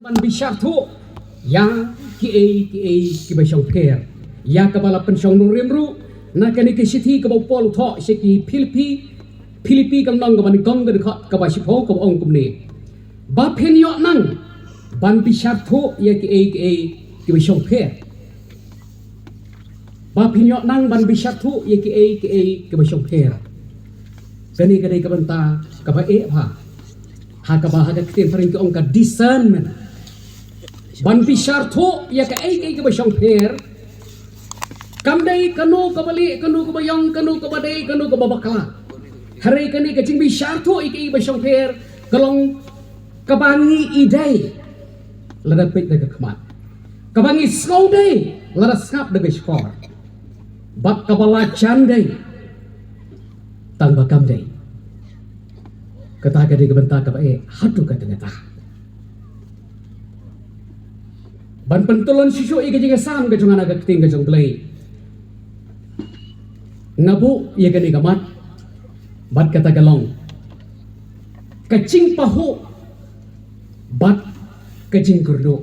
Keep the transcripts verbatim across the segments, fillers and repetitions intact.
Ban bishar thuh ïa kiei kiei kiba shongpher, ïa kaba la pynshong nongrim ruh na kane ka shithi kaba u Paul u thoh sha ki Philippi. Philippi ka lynnong kaba nyngkong ka dkhot kaba shiphew kaba ong kumne: Ba phin ïoh nang ban bishar thuh ïa kiei kiei kiba shongpher. Ba phin ïoh nang ban bishar thuh ïa kiei kiei kiba shongpher. Kane ka dei ka bynta kaba eh bha, ha kaba ha ka ktien phareng ki ong ka discernment. Ban bishar thuh ïa kiei kiei kiba shongpher. Kam dei kano kaba lieh, kano kaba ïong, kano kaba dei, kano kaba bakla. Hynrei kane ka jingbishar thuh ïa kiei kiba shongpher ka long kaba ngi i dei lada peit da ka khmat, kaba ngi sngew dei lada sngap da ka shkor, bad kaba la jan dei tang ba kam dei. Kata ka dei ka bynta kaba eh haduh katta katta. Ban pyntylli shuh shuh ïa ka jingïasam ka jong nga na ka ktien ka jong U Blei, nga buh ïa kane ka mat bad kata ka long: Ka jingpahuh bad ka jingkyrduh.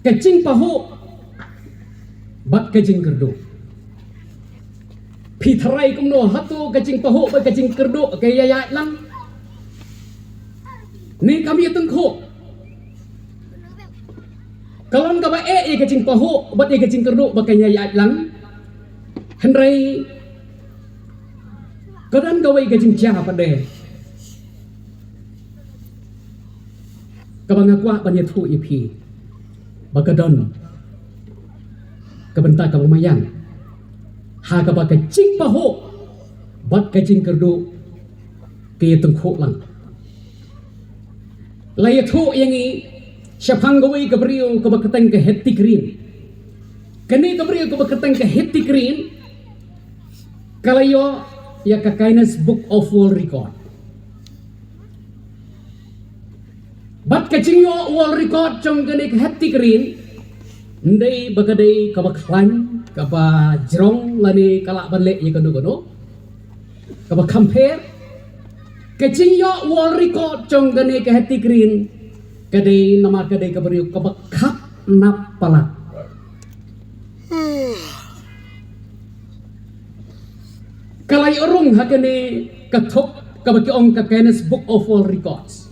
Ka jingpahuh bad ka jingkyrduh. Phi tharai kumno, hato ka jingpahuh bad ka jingkyrduh ka ïaid lang ne kam ïatyngkhuh? Ka long kaba eh ïa ka jingpahuh bad ïa ka jingkyrduh ba kan ïaid lang. Hynrei ka don kawei ka jingjia pat de kaba nga kwah ban ïathuh ïa phi, ba ka don ka bynta kaba maïan ha kaba ka jingpahuh bad ka jingkyrduh ka ïatyngkhuh lang. La ïathuh ïa ngi shaphang kawei ka briew kaba kyrteng ka Hetty Green. Kane ka briew kaba kyrteng ka Hetty Green ka la ïoh ïa ka Guinness Book of World Record. Bad ka jingïoh world record jong kane ka Hetty Green, ym dei ba ka dei kaba khlaiñ, kaba jrong lane ka lah ban leh ïa kano kano kaba kham pher. Ka jingïoh world record jong kane ka Hetty Green ka dei namar ka dei ka briew kaba khap nap palat. Ka la ïoh rung ha kane ka thup kaba ki ong ka Guinness Book of World Records.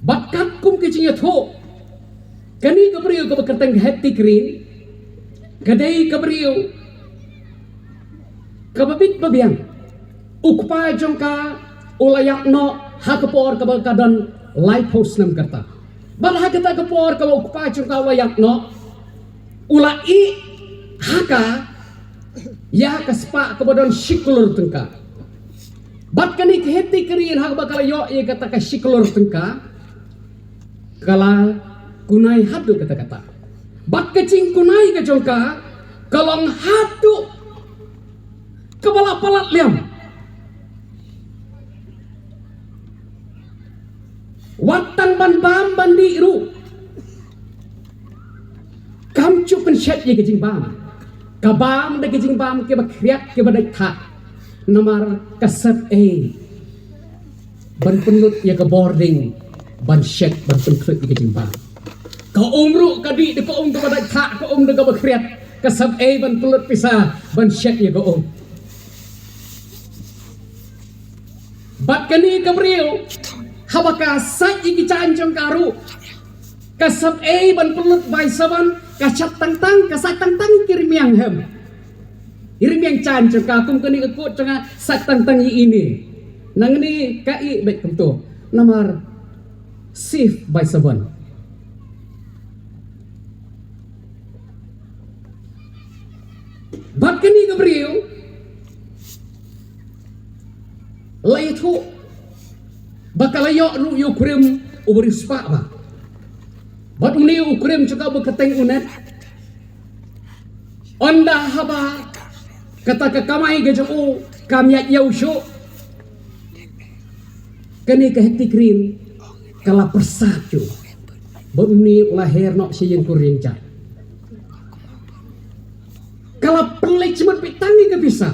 Bad katkum ka jingïathuh, kane ka briew kaba kyrteng Hetty Green ka dei ka briew kaba bit ba biang. U kpa jong ka u la ïap noh ha ka por kaba ka don laiphew snem karta. Bad ha kata ka por kaba u kpa jong ka u la ïap noh, u la ïeh ha ka ïa ka spah kaba don shi klur tyngka. Bad kane ka Hetty Green ha kaba ka la ïoh ïa kata ka shi klur tyngka, ka la kunai haduh katta katta. Bad ka jingkunai ka jong ka ka long haduh kaba la palat liam. Wat tang ban bam ban dih ruh kam ju pynshet ïa ka jingbam. Ka bam da ka jingbam kiba khriat kiba dait thah. Namar ka sep ei ban pynlut ïa ka bording ban shet ban pynkhluit ïa ka jingbam. Ka um ruh ka dih da ka um kaba dait thah, ka um da kaba khriat. Ka sep ei ban pynlut pisa ban shet ïa ka um. Bad kane ka briew haba ka sait ïa ki jaiñ jong ka ruh, ka sep ei ban pynlut bai saban, ka sait tang tang, ka sait tang tang ki rmiang hem. Ki rmiang jaiñ jong ka, kum kane ka kut jong nga, sait tang tang ïa ine. Nangne ka ïeh beit kumto. Namar sif bai saban. Bad kane ka briew la ïathuh ba ka la ïoh ruh ïa u krim uba riewspah bha. Bad une u krim jong ka uba kyrteng u Ned, ynda haba kata ka kamai ka jong u kam ïaid ïew shuh, kane ka Hetty Green ka la pyrsad shuh. Bad une u la her noh sha ïing kur ïing jait. Ka la pynleit shimut beit tang ïa ka pisa.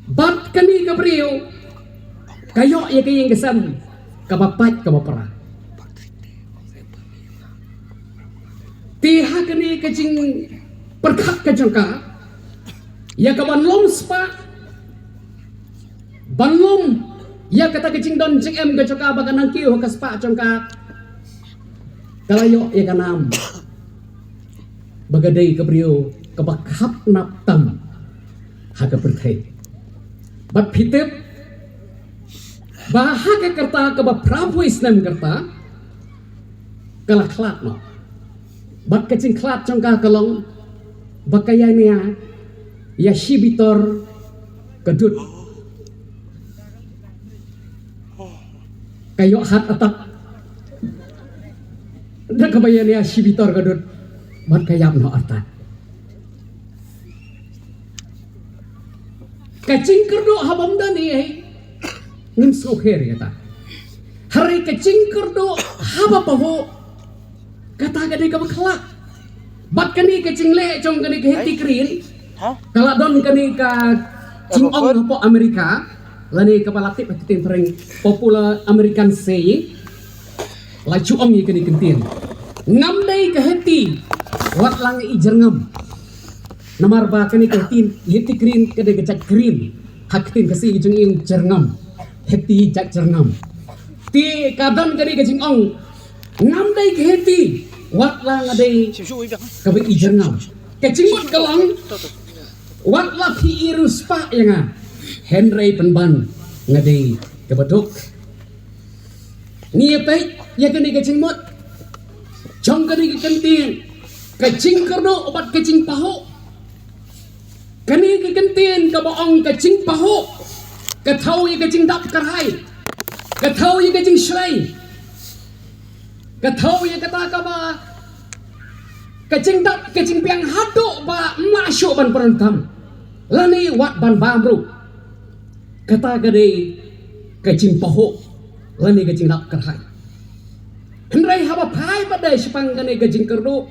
Bad kane ka briew ka ïoh ïa ka ïing ka sem kaba pait kaba pra. Te ha kane ka jingpyrkhat ka jong ka, ïa ka ban long spah, ban long ïa kata ka jingdon jingem ka jong ka ba ka nang kiew ha ka spah jong ka, ka la ïoh ïa ka nam ba ka dei ka briew kaba khapnap tam ha ka pyrthei. Bad phi tip ba ha ka kyrta kaba phra phew snem kyrta, ka la khlad noh. Bad ka jingkhlad jong ka ka long ba ka ïa nia ïa shibitor ka dud. Ka ïoh heart attack da kaba ïa nia shibitor ka dud, bad ka ïap noh artat. Ka jingkyrduh ha bym don ei ei, ngim sngewkher ïa kata. Hynrei ka jingkyrduh ha ba pahuh, kata ka dei kaba khlad. Bad kane ka jingleh jong kane ka Hetty Green, ka la don kane ka jingong hapoh America, lane kaba la tip ha ka ktien phareng popular American saying. La ju ong ïa kane ka ktien, ngam dei ka Hetty, wat la nga i jyrngam. Namar ba kane ka Hetty, Hetty Green ka dei ka jait green. Ha ka ktien Khasi ka jong i jyrngam. Hetty jait jyrngam. Te ka don kane ka jingong, ngam dei ka Hetty, wat la nga dei kaba i jyrngam. Ka jingmut ka long, wat la phi i riewspah ïa nga, hynrei pynban nga dei kaba duk. Ngi ïa peit ïa kane ka jingmut jong kane ka kyntien, ka jingkyrduh bad ka jingpahuh. Kane ka kyntien kaba ong ka jingpahuh, ka thew ïa ka jingdap kyrhai, ka thew ïa ka jingshlei, ka thew ïa kata kaba, ka jingdap ka jingbiang haduh ba ym lah shuh ban pyndonkam lane wat ban bam ruh. Kata ka dei ka jingpahuh lane ka jingdap kyrhai. Hynrei haba phai pat dei shaphang kane ka jingkyrduh,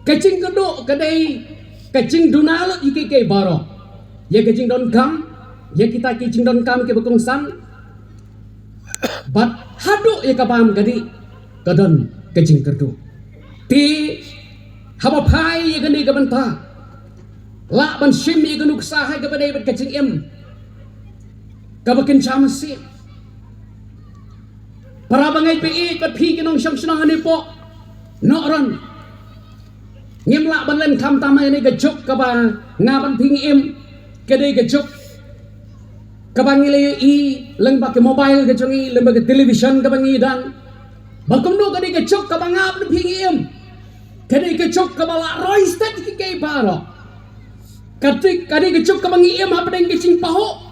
ka jingkyrduh ka dei ka jingduna lut ïa kiei kiei baroh, ïa ka jingdonkam, ïa kita ki jingdonkam kiba kongsan. Bad haduh ïa ka bam ka dih ka don ka jingkyrduh. Te haba phai ïa kane ka bynta, lah ban shim ïa ka nuksa ha kaba dei bad ka jingim kaba kynja mynsiem. Para bangeit, phi ïeit bad phi ki nongshong shnong hangne hapoh Nohron, ngim lah ban len khamtam ha kane ka juk kaba nga bad phi ngi im. Ka dei ka juk kaba ngi la ïohi lyngba ka mobile ka jong ngi, lyngba ka television kaba ngi don. Ba kumno ka dei ka juk kaba nga bad phi ngi im. Ka dei ka juk kaba la roi stet ïa kiei kiei baroh. Ka dei, ka dei ka juk kaba ngi im hapdeng ka jingpahuh.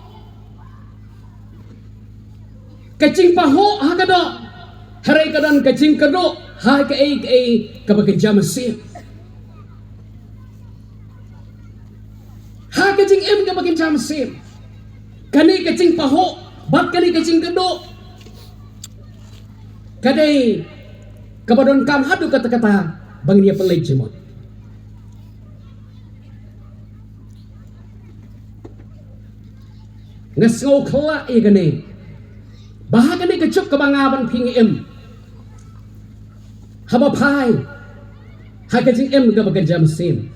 Ka jingpahuh ha ka doh, hynrei ka don ka jingkyrduh ha kaei kaei kaba kynja mynsiem. Ha ka jingim kaba kynja mynsiem, kane ka jingpahuh bad kane ka jingkyrduh ka dei kaba donkam haduh katta katta ba ngin ïa pynleit jingmut. Nga sngew khyllah ïa kane, ba ha kane ka juk kaba nga bad phi ngi im, haba phai ha ka jingim kaba kynja mynsiem,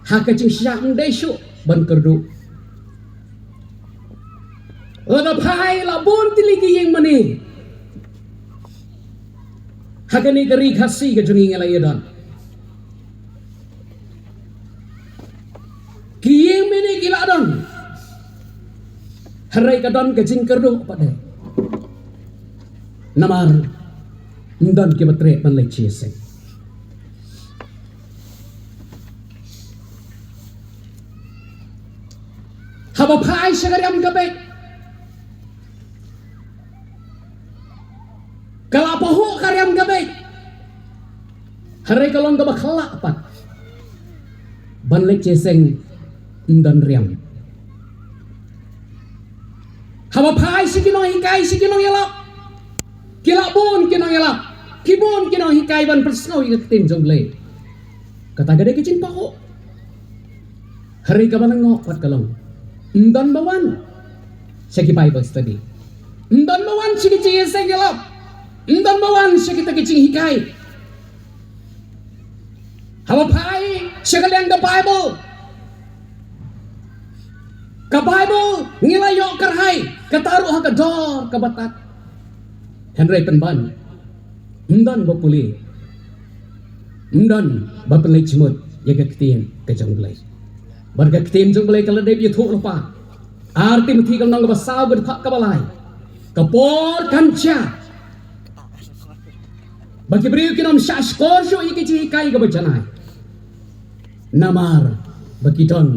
ha ka jingshah ym dei shuh ban kyrduh. Lada phai la bun tylli ki ïing mane ha kane ka ri Khasi ka jong ngi, nga la ïa don. Ki ïing mane ki la don, hynrei ka don ka jingkyrduh pat de. Namar ym don kiba treh ban leit shisha. Haba phai sha ka riam ka beit, ka la pahuh ka riam ka beit, hynrei ka long kaba khyllah pat ban leit shisha, ym don riam. Haba phai sha ki nonghikai, sha ki nongïalap, ki la bun ki nongïalap, ki bun ki nonghikai ban pynsngew ïa ka ktien jong U Blei. Kata ka dei ka jingpahuh. Hynrei kaba nang noh pat ka long, ym don ba wan sha ki Bible study, ym don ba wan sha ki jingïaseng ïalap, ym don ba wan sha kita ki jinghikai. Haba phai sha ka liang ka Baibl, ka Baibl ngi la ïoh kyrhai kata ruh ha ka dor kaba tad. Hynrei pynban ym don ba pule, ym don ba pynleit jingmut ïa ka ktien ka jong U Blei. Bad ka ktien jong U Blei ka la dep ïathuh lypa. Ar Timothi ka lynnong kaba saw ka dkhot kaba lai. Ka por kan jia ba ki briew kin ym shahshkor shuh ïa ki jinghikai kaba janai, namar ba ki don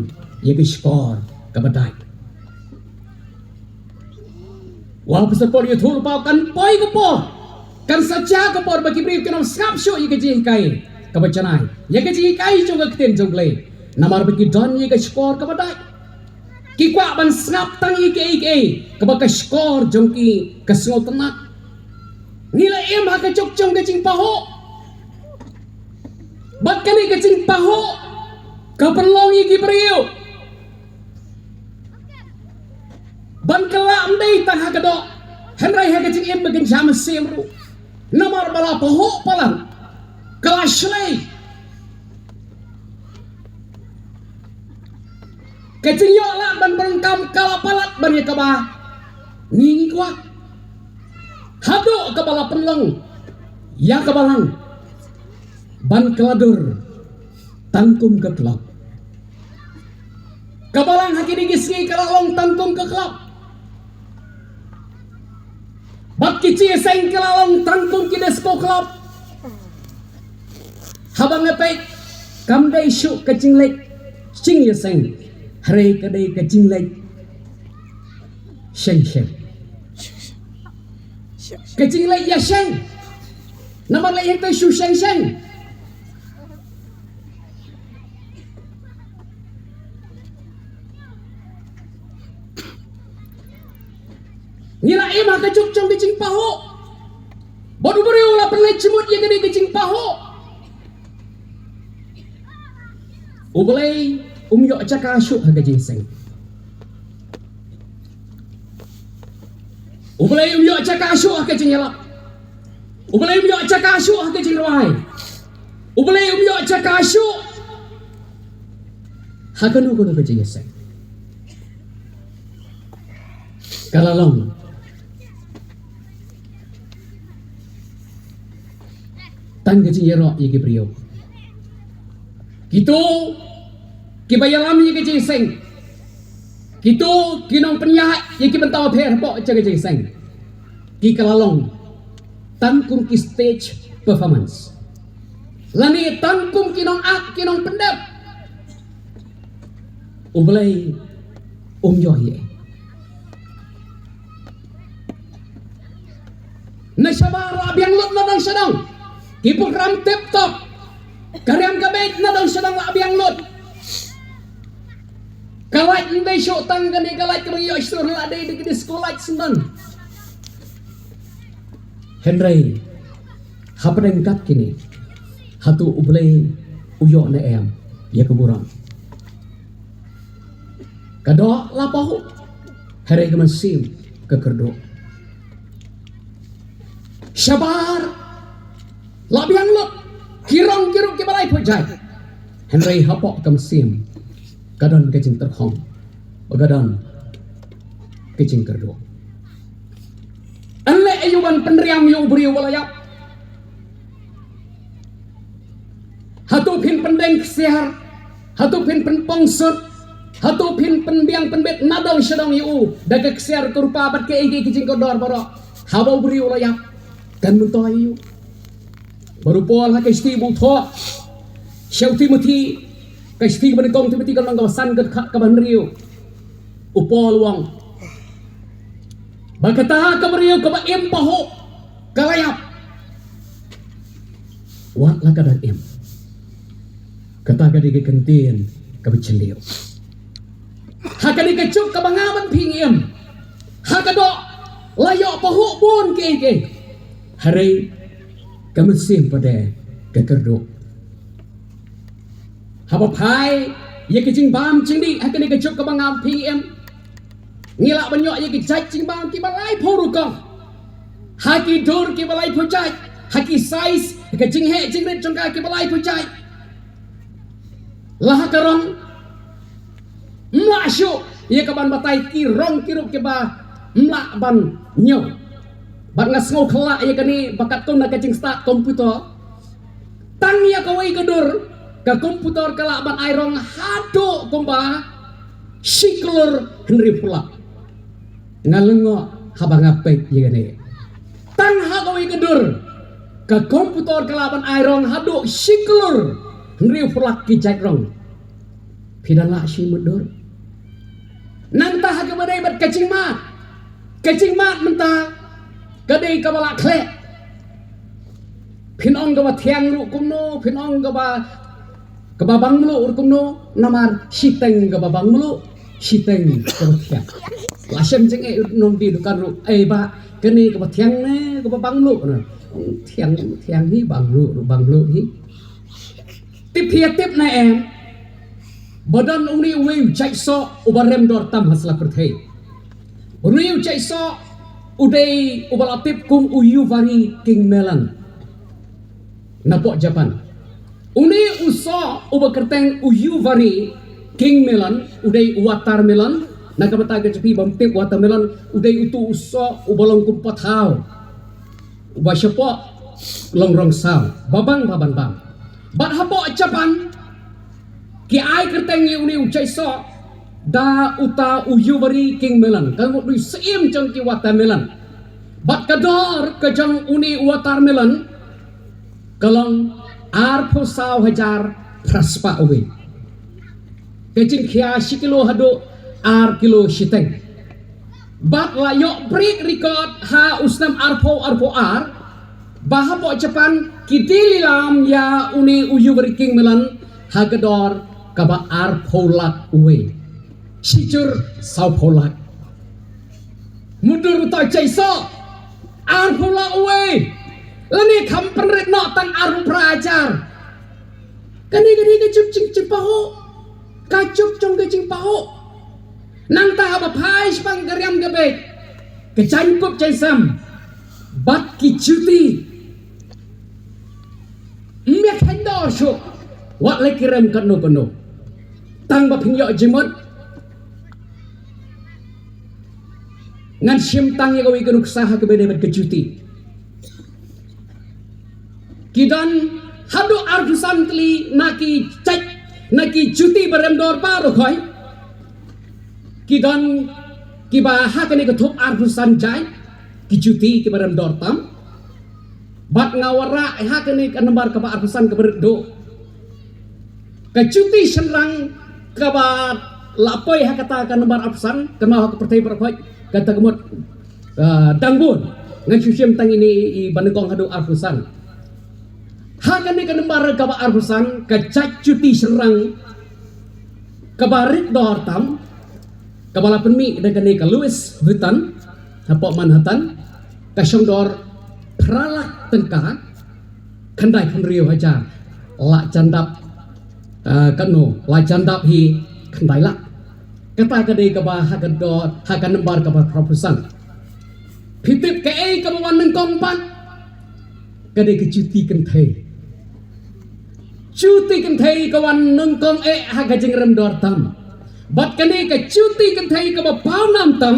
ïa ki shkor kaba dait. U Apostol Paul u ïathuh lypa kan poi ka por, kan sa jia ka por ba ki briew kin ym sngap shuh ïa ka jinghikai kaba janai, ïa ka jinghikai jong ka ktien jong U Blei, namar ba ki don ïa ka shkor kaba dait. Ki kwah ban sngap tang ïa kiei kiei kaba ka shkor jong ki ka sngewtynnat. Ngi la im ha ka juk jong ka jingpahuh. Bad kane ka jingpahuh ka pynlong ïa ki briew ban kylla ym dei tang ha ka doh, hynrei ha ka jingim ba kynja mynsiem ruh. Namar ba la pahuh palat, ka la shlei. Ka jingïoh lad ban pyndonkam ka la palat ban ïa kaba ngi ngi kwah. Haduh kaba la pynlong ïa ka balang ban kylla dur tang kum ka club. Ka balang ha kine ki sngi ka la long tang kum ka club. Bad ki jingïaseng ki la long tang kum ki disco club. Haba nga peit kam dei shuh ka jingleit jingïaseng, hynrei ka dei ka jingleit sheng sheng. Ka jingleit ïaseng. Namar leit hangta shu sheng sheng. Ngi la im ha ka juk jong ka jingpahuh. Bad u briew u la pynleit jingmut ïa kane ka jingpahuh. U Blei um ïoh jaka shuh ha ka jingïaseng. U Blei um ïoh jaka shuh ha ka jingïalap. U Blei um ïoh jaka shuh ha ka jingrwai. U Blei um ïoh jaka shuh ha kano kano ka jingïaseng. Ka la long tang ka jingïaroh ïa ki briew. Kito kiba ïalam ïa ka jingïaseng, kito ki nongpynïaid ïa ki bynta bapher hapoh jong ka jingïaseng, ki ka la long tang kum ki stage performance, lane tang kum ki nongakt, ki nongpyndep. U Blei um ïohi. Na shabar la biang lut na dong sha dong. Ki program tip top. Ka riam ka beit na dong sha dong la biang lut. Ka light ym dei shuh tang kane ka light kaba ngi ïoh shuh, la dei da ki disco light shen don. Hynrei hapdeng kat kine, hato U Blei u ïoh ne em ïa ka burom? Ka doh la pahuh, hynrei ka mynsiem ka kyrduh. Shabar la biang lut, ki rong ki ruh kiba laiphew jait, hynrei hapoh ka mynsiem ka don ka jingtyrkhong, ba ka don ka jingkyrduh. Yn leh aïu ban pynriam ïa u briew uba la ïap? Hato phin pyndeng ksiar? Hato phin pynpong sut? Hato phin pynbiang pynbit na dong sha dong ïa u da ka ksiar ka rupa bad kaei kaei ka jingkordor baroh haba u briew u la ïap? Kan myntoi aïu? Bad u Paul ha ka shithi ba u thoh sha u Timothi, ka shithi kaba nyngkong Timothi ka lynnong kaba san ka dkhot kaba hynriew, u Paul u ong ba kata ka briew kaba im pahuh ka la ïap. Wat la ka dang im, kata ka dei ka kyntien kaba jylliew. Ha kane ka juk kaba nga bad phi ngi im, ha ka doh la ïoh pahuh bun kiei kiei, hynrei ka mynsiem pat ka kyrduh. Haba phai ïa ka jingbam jingdih ha kane ka juk kaba nga bad phi ngi im, ngi lah ban ïoh ïa ki jait jingbam kiba laiphew rukom, ha ki dur kiba laiphew jait, ha ki size, ha ka jingheh jingrit jong ka kiba laiphew jait. La ha ka rong, mlah shuh ïa ka ban batai ki rong ki ruh kiba mlah ban ñiew. Bad nga sngew khlak ïa kane ba katkum na ka jingstad computer, tang ïa kawei ka dur ka computer ka lah ban ai rong haduh kumba shi klur hynriewphew lak. Nga lyngngoh haba nga peit ïa kane. Tang ha kawei ka dur ka computer ka lah ban ai rong haduh shi klur hynriewphew lak ki jait rong. Phi dang lah shim mutdur. Nangta ha kaba dei bad ka jingmad, ka jingmad mynta ka dei kaba lah khleh. Phin ong kaba thiang ruh kumno, phin ong kaba, kaba bang mluh ruh kumno, namar shiteng kaba bang mluh, shiteng kaba thiang. La shem jingeh nongdie dukan ruh, "Ei bah, kane kaba thiang ne kaba bang mluh?" Thiang, thiang hi, bang mluh ruh bang mluh hi. Tip phi ïa tip ne em, ba don une uwei u jait soh uba rem dor tam ha sla pyrthei. Une u jait soh u dei uba la tip kum u Uwari King Melon napoh Japan. Une u soh uba kyrteng u Uwari King Melon u dei u watermelon. Na ka bynta ka jong phi bym tip, watermelon u dei utu u soh uba long kum pathaw, uba shapoh long rong saw, ba bang ba ban bang. Bad hapoh Japan ki ai kyrteng ïa une u jait soh da uta u Uwari King Melon, ka mut u syiem jong ki watermelon. Bad ka dor ka jong une u watermelon ka long arphew saw hajar phra spah uwei. Ka jingkhia shi kilo haduh ar kilo shiteng. Bad la ïoh break record ha u snem arphew arphew ar, ba hapoh Japan ki die lilam ïa une u Uwari King Melon ha ka dor kaba arphew lak uwei. Shi jur sawphew lak. Mutdur uta u jait soh, arphew lak uwei. Lane kham pynrit noh tang arphew phra hajar. Kane ka dei ka juk jing, jingpahuh. Ka juk jong ka jingpahuh. Nangta haba phai shaphang ka riam ka beit, ka jaiñkup jaiñsem bad ki juti, ym ïa kheiñ dor shuh wat la ki rem katno katno. Tang ba phin ïoh jingmut, ngan shim tang ïa kawei ka nuksa ha kaba ïadei bad ka juti. Ki don haduh arphew san tylli na ki jait, na ki juti ba rem dor baroh khoit. Ki don kiba ha kane ka thup arphew san jait ki juti kiba rem dor tam. Bad nga wanrah ha kane ka nambar kaba arphew san kaba rit duh. Ka juti shynrang kaba la poi ha kata ka nambar arphew san, kynmaw ha ka pyrthei baroh khoit kata ka mut, ah, dang bun. Ngan shu shim tang ine i ba nyngkong haduh arphew san. Ha kane ka nambar kaba arphew san, ka jait juti shynrang kaba rit dor tam, kaba la pynmih da kane ka Louis Vuitton hapoh Manhattan, ka shong dor phra lak tyngka khyndai phew hynriew hajar. La jan dap, ah, katno, la jan dap hi khyndai lak. Kata ka dei kaba ha ka dor, ha ka nambar kaba phra phew san. Phi tip kaei kaba wan nyngkong pat? Ka dei ka juti kynthei. Juti kynthei ka wan nyngkong eh ha ka jingrem dor tam. Bad kane ka juti kynthei kaba pawnam tam,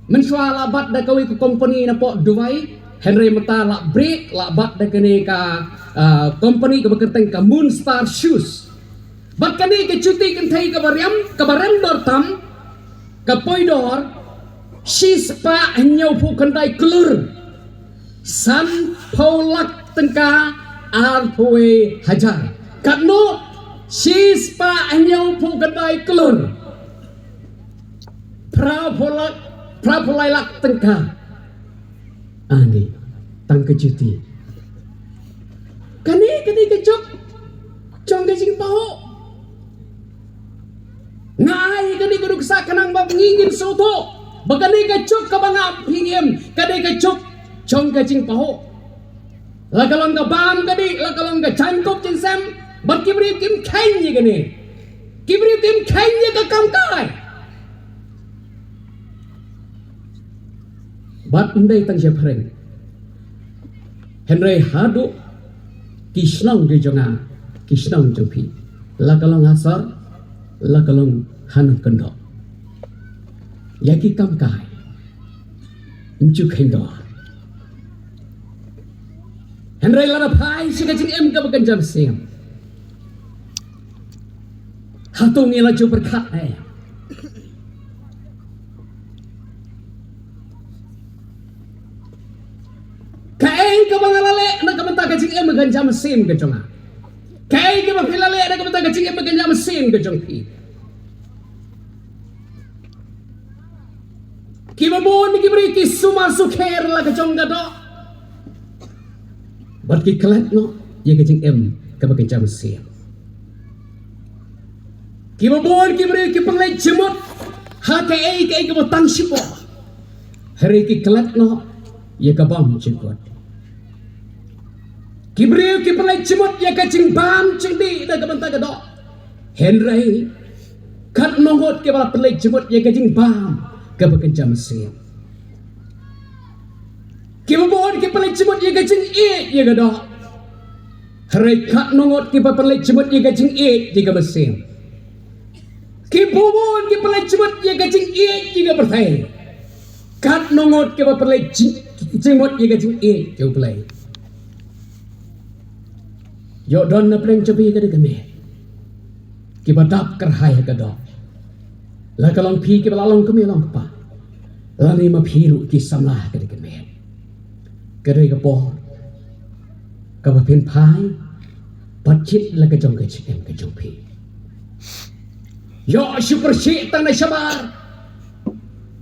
mynshuwa la bat da kawei ka company napoh Dubai, hynrei mynta la break, la bat da kane ka, ah, company kaba kyrteng ka Moonstar Shoes. Bad kane ka juti kynthei kaba rem, kaba rem dor tam, ka poi dor shispah hynñiewphew khyndai klur sanphew lak tyngka arphew wei hajar. Katno? Shispah hynñiewphew khyndai klur phraphew lak, phraphew lai lak tyngka. Ani, tang ka juti. Kane, kane ka juk jong ka jingpahuh. Nga ai kane ka nuksa khnang ba ngi ngin sngewthuh ba kane ka juk kaba nga ap hi ngim, kane ka juk jong ka jingpahuh. La ka long ka bam ka dih, la ka long ka jaiñkup jaiñsem, bad ki briew kim kheiñ ïa kane. Ki briew kim kheiñ ïa ka kam kai. Bad ym dei tang sha phareng, hynrei haduh ki shnong ki jong nga, ki shnong jong phi. La ka long ha sor, la ka long ha nongkyndong. Ïa ki kam kai, ym ju kheiñ dor. Hynrei lada phai sha ka jingim kaba kynja mynsiem, hato ngi la ju pyrkhat ne? Kaei kaba nga la leh na ka bynta ka jingim kynja mynsiem ka jong nga? Kaei kaba phi la leh na ka bynta ka jingim kynja mynsiem ka jong phi? Kiba bun ki briew ki sumar sukher la ka jong ka doh, bad ki klet noh ïa ka jingim kaba kynja mynsiem. Kiba bun ki briew ki pynleit jingmut ha kaei kaei kaba tang shipor, hynrei ki klet noh ïa ka bymjukut. Ki briew ki pynleit jingmut ïa ka jingbam jingdih na ka bynta ka doh, hynrei katno ngut kiba la pynleit jingmut ïa ka jingbam kaba kynja mynsiem? Kiba bun ki pynleit jingmut ïa ka jingïeit ïa ka doh, hynrei katno ngut kiba pynleit jingmut ïa ka jingïeit ïa ka mynsiem? Kiba bun ki pynleit jingmut ïa ka jingïeit ïa ka pyrthei, katno ngut kiba pynleit jing-, jingmut ïa ka jingïeit ïa U Blei? Ïoh don na pdeng jong phi ka dei ka miet kiba dap kyrhai ha ka doh. La ka long phi kiba la long kmie long kpa, lane ma phi ruh ki samla ha ka dei ka miet. Ka dei ka por kaba phin phai bad jied la ka jong ka jingim ka jong phi. Ïoh shu pyrshah tang na shabar,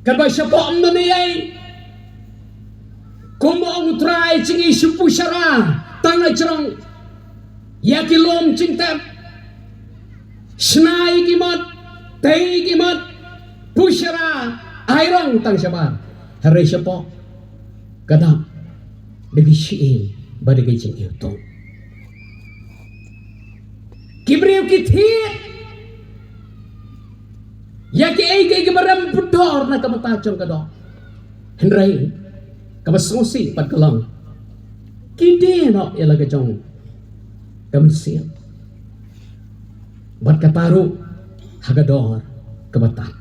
katba shapoh ym don ei ei. Kumba ong U Trai, jingïashu pushara tang na jrong ïa ki lum jingtep. Shna ïa ki mot, tei ïa ki mot, pushara, ai rong tang shabar. Hynrei shapoh ka dap da ki shyieng bad da ki jingïathuh. Ki briew ki thied ïa kiei kiei kiba rem bynta na ka bynta jong ka doh. Hynrei kaba sngewsih pat ka long, ki die noh ïa la ka jong ka mynsiem, bad kata ruh ha ka dor kaba tad.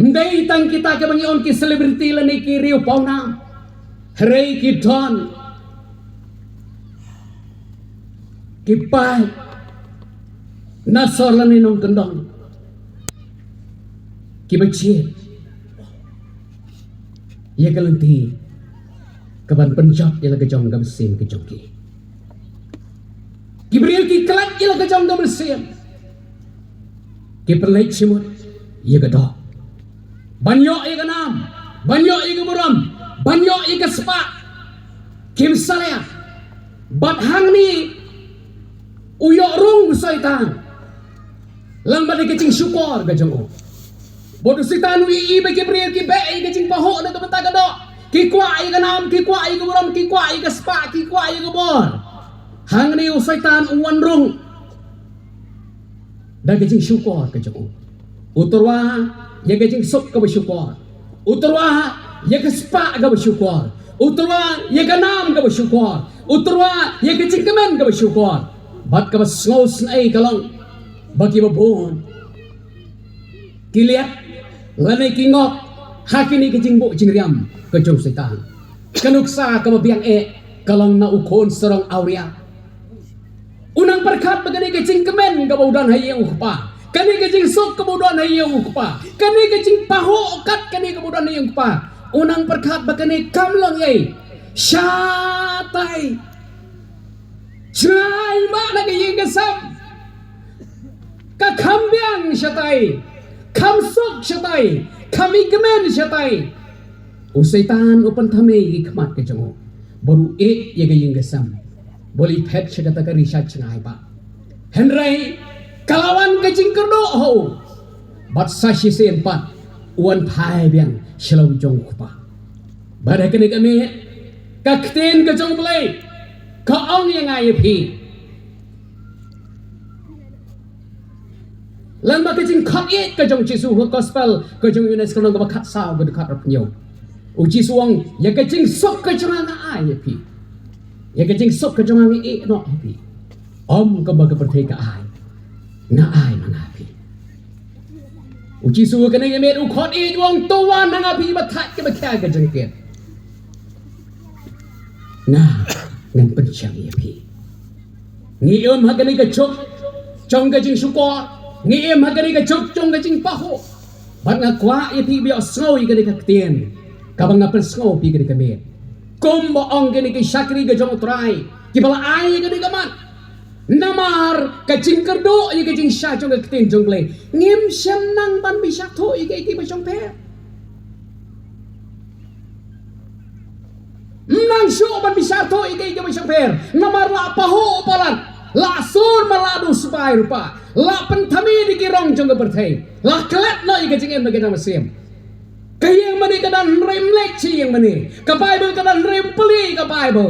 Ym dei tang kita kiba ngi ong ki celebrity lane ki riew pawnam, hynrei ki don, ki paid na sor lane nongkyndong kiba jied ïa ka lynti kaban pynjot ïa la ka jong ka mynsiem ka jong ki. Ki briew ki klet ïa la ka jong ka mynsiem, ki pynleit jingmut ïa ka doh, ban ïoh ïa ka nam, ban ïoh ïa ka burom, ban ïoh ïa ka spah. Kim salia. Bad hangne u ïoh rung u Soitan lang bad ka jingshukor ka jong u. Bad u Soitan u ïohi ba ki briew ki beh ïa ka jingpahuh na ka bynta ka doh, ki kwah ïa ka nam, ki kwah ïa ka burom, ki kwah ïa ka spah, ki kwah ïa ka bor. Hangne u Soitan u wan rung da ka jingshukor ka jong u. U tyrwa ïa ka jingsuk kaba shukor. U tyrwa ïa ka spah kaba shukor. U tyrwa ïa ka nam kaba shukor. U tyrwa ïa ka jingkmen kaba shukor. Bad kaba sngewsynei ka long ba kiba bun ki liat lane ki ngop ha kine ki jingbuh jingriam ka jong u Soitan. Ka nuksa kaba biang eh ka long na u khun sarong awria. U nang pyrkhat ba kane ka jingkmen kaba u don ha ïing u kpa, kane ka jingsuk kaba u don ha ïing u kpa, kane ka jingpahuh kat kane kaba u don ha ïing u kpa, u nang pyrkhat ba kane kam long ei shatai. Jngai ma na ka ïing ka sem ka kham biang shatai, kham suk shatai, kham ïakmen shatai. U Soitan u pynthame ïa ki khmat ka jong u bad u ïeh ïa ka ïing ka sem bad u phet sha kata ka ri sha jngai ba. Hynrei ka la wan ka jingkyrduh ha u bad sa shisien pat u wan phai biang sha la u jong u kpa. Bad ha kane ka miet ka ktien ka jong U Blei ka ong ïa nga ïa phi. Lane ba ka jingkhot ïeit ka jong Jisu ha gospel ka jong u Ïoannis ka lynnong kaba khatsaw ka dkhot arphew hynñiew. U Jisu u ong ïa ka jingsuk ka jong nga nga ai ïa phi. Ïa ka jingsuk ka jong nga nga ïeh noh ha phi. Ym kumba ka pyrthei ka ai, nga ai ma nga ha phi. U Jisu ha kane ka miet u khot ïa u ong, to wan ha nga phi ba thait kiba khia ka jingkit. Nga ngan pynshang ïa phi. Ngi im ha kane ka juk jong ka jingshukor, ngi im ha kane ka juk jong ka jingpahuh. Bad nga kwah ïa phi ba ïohsngew ïa kane ka ktien kaba nga pynsngew phi kane ka miet. Kumba ong kine ki shakri ka jong U Trai kiba la ai ïa kane ka mat. Namar ka jingkyrduh ïa ka jingshah jong ka ktien jong U Blei, ngim shym nang ban bishar thuh ïa kiei kiei ba shongpher. Ym nang shuh ban bishar thuh ïa kiei kiei ba shongpher. Namar la pahuh palat, la sur ma la du sbai rupa, la pynthame da ki rong jong ka pyrthei, la klet noh ïa ka jingim na ka jong ka mynsiem. Ka ïing mane ka don hynrei ym leit sha ïing mane. Ka Baibl ka don hynrei ym plie ka Baibl.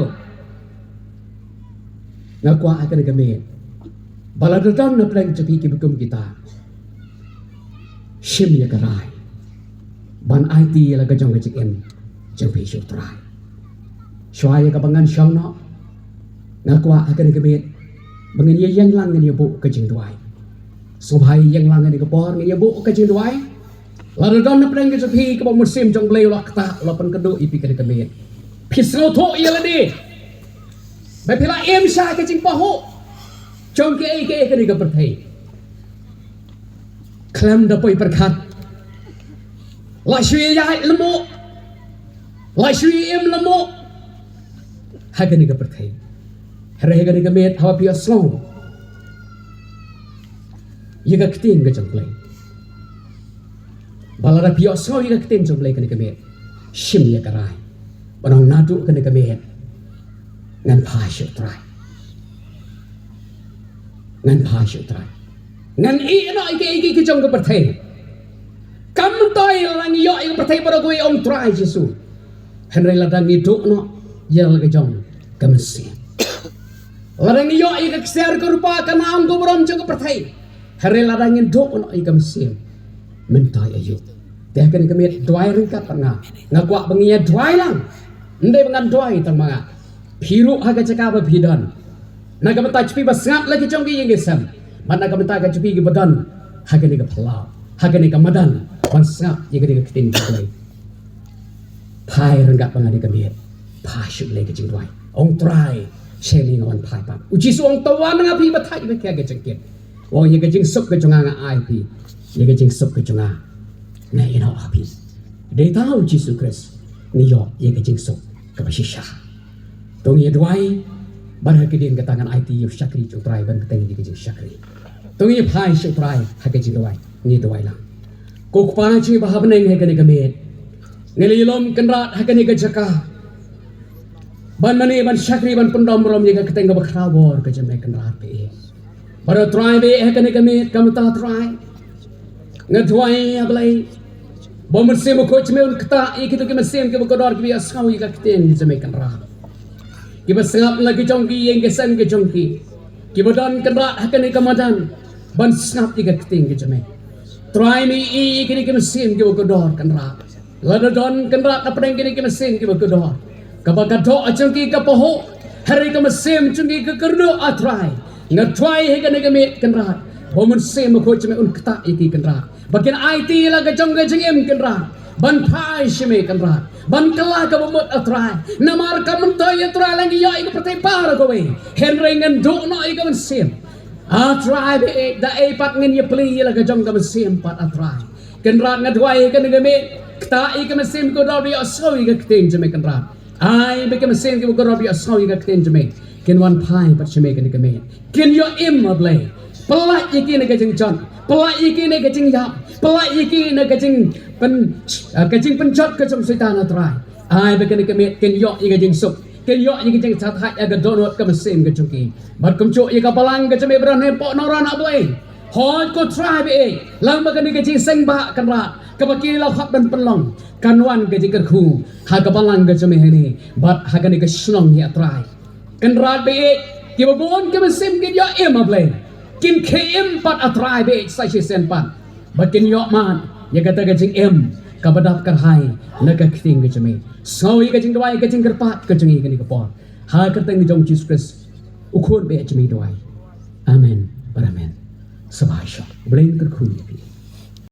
Nga kwah ha kane ka miet ba lada don na pdeng jong phi kiba kum kita, shim ïa ka rai ban aiti ïa la ka jong ka jingim jong phi sha U Trai. Shuwa ïa kaba ngan shong noh, nga kwah ha kane ka miet ba ngin ïa ïeng lang, ngin ïa buh ka jingduwai. Sngewbha ïa ïeng lang ha kane ka por, ngin ïa buh ka jingduwai. Lada don na pdeng ka jong phi kaba u Mynsiem jong U Blei u la ktah, u la pynkynduh ïa phi kane ka miet, phi sngewthuh ïa lade ba phi la im sha ka jingpahuh jong kiei kiei kane ka pyrthei. Khlem da poi pyrkhat, la shu ïaid lyngngoh, la shu im lyngngoh ha kane ka pyrthei. Hynrei ha kane ka miet haba phi ïohsngew ïa ka ktien ka jong U Blei, ba lada phi ïohsngew ïa ka ktien jong U Blei kane ka miet, shim ïa ka rai ban ong, naduh kane ka miet ngan phai sha U Trai. Ngan phai sha U Trai. Ngan ïeh noh ïa kiei kiei ki jong ka pyrthei. Kam myntoi la ngi ïoh ïa ka pyrthei baroh kawei, ong Trai Jisu. Hynrei lada ngi duh noh ïa la ka jong ka mynsiem, lada ngi ïoh ïa ka ksiar ka rupa, ka nam ka burom jong ka pyrthei, hynrei lada ngin duh noh ïa ka mynsiem, myntoi aïu? Te ha kane ka miet duwai ryngkat bad nga. Nga kwah ba ngi ïa duwai lang. Ym dei ba ngan duwai tang ma nga. Phi ruh ha ka jaka ba phi don, na ka bynta jong phi ba sngap la ki jong ki ïing ki sem, bad na ka bynta ka jong phi kiba don ha kane ka phyllaw, ha kane ka madan, ban sngap ïa kane ka ktien ka Blei. Phai ryngkat bad nga ha kane ka miet. Phai sha U Blei ha ka jingduwai. Ong Trai, shen ïa nga wan phai pat. U Jisu ong, to wan ha nga phi ba thait ba khia ka jingkit. Ong ïa ka jingsuk ka jong nga nga ai phi. Ïa ka jingsuk ka jong nga nga ïeh noh ha phi. Dei tang ha U Jisu Khrist ngi ïoh ïa ka jingsuk kaba shisha. To ngin ïa duwai, bad ha ka dien kata ngan aiti ïa u shakri jong U Trai ban bteng ïa ka jingshakri. To ngin ïa phai sha U Trai ha ka jingduwai, ngin ïa duwai lang. Ko Kpa jong ngi ba ha bneng, ha kane ka miet ngi la ïalum Kynrad ha kane ka jaka ban mane ban shakri ban pyndon burom ïa ka kyrteng kaba khraw bor ka jong me Kynrad ba ïeit. Bad Trai ba ïeit, ha kane ka miet ka mynta Trai, nga duwai ïa Blei ba u Mynsiem Bakhuid jong me un ktah ïa kito ki mynsiem kiba kordor kiba ïohsngew ïa ka ktien jong me Kynrad, kiba sngap la ki jong ki ïing ki sem ki jong ki, kiba don Kynrad ha kane ka madan ban sngap ïa ka ktien ka jong me. Trai me ïohi ïa kine ki mynsiem kiba kordor Kynrad. Lada don Kynrad na pdeng kine ki mynsiem kiba kordor, kaba ka doh jong ki ka pahuh, hynrei ka mynsiem jong ki ka kyrduh, ah Trai, nga duwai ha kane ka miet Kynrad ba u Mynsiem Bakhuid jong me un ktah ïa ki Kynrad, ba kin aiti la ka jong ka jingim Kynrad ban phai sha me Kynrad, ban kylla kaba mut, ah Trai. Namar kam myntoi, ah Trai, la ngi ïoh ïa ka pyrthei baroh kawei, hynrei ngan duh noh ïa ka mynsiem. Ah Trai ba ïeit, da ei pat ngin ïa plie ïa la ka jong ka mynsiem pat, ah Trai. Kynrad nga duwai ha kane ka miet, ktah ïa ka mynsiem kiba kordor ba ïohsngew ïa ka ktien jong me Kynrad. Ai ba ka mynsiem kiba kordor ba ïohsngew ïa ka ktien jong me kin wan phai pat sha me ha kane ka miet, kin ïoh im, ah Blei. Pyllait ïa ki na ka jingjot, pyllait ïa ki na ka jingïap, pyllait ïa ki na ka jingpyn, ah, ka jingpynjot ka jong u Soitan, ah Trai. Ai ba ha kane ka miet kin ïoh ïa ka jingsuk, kin ïoh ïa ka jingshah thait ha ka dohnud ka mynsiem ka jong ki. Bad kumjuh ïa ka balang ka jong me ba don hapoh Nongrah, ah Blei. Hooid ko Trai ba ïeit, lada kane ka jingseng ba Kynrad kaba ki la hap ban pynlong kan wan ka jingkyrkhu ha ka balang ka jong me hangne bad ha kane ka shnong hi, ah Trai. Kynrad ba ïeit, kiba bun ki mynsiem kin ïoh im, ah Blei. Kin khie im pat, ah Trai ba ïeit, sa shisien pat, ba kin ïoh mad ïa kata ka jingim kaba dap kyrhai na ka ktien ka jong me. Sngew ïa ka jingduwai, ka jingkyrpad ka jong ngi ha kane ka por. Ha ka kyrteng jong Jisu Khrist, u khun ba ïa jingmih duwai. Amen. Bad amen. Sngewbha shong. Blei un kyrkhu ïa phi.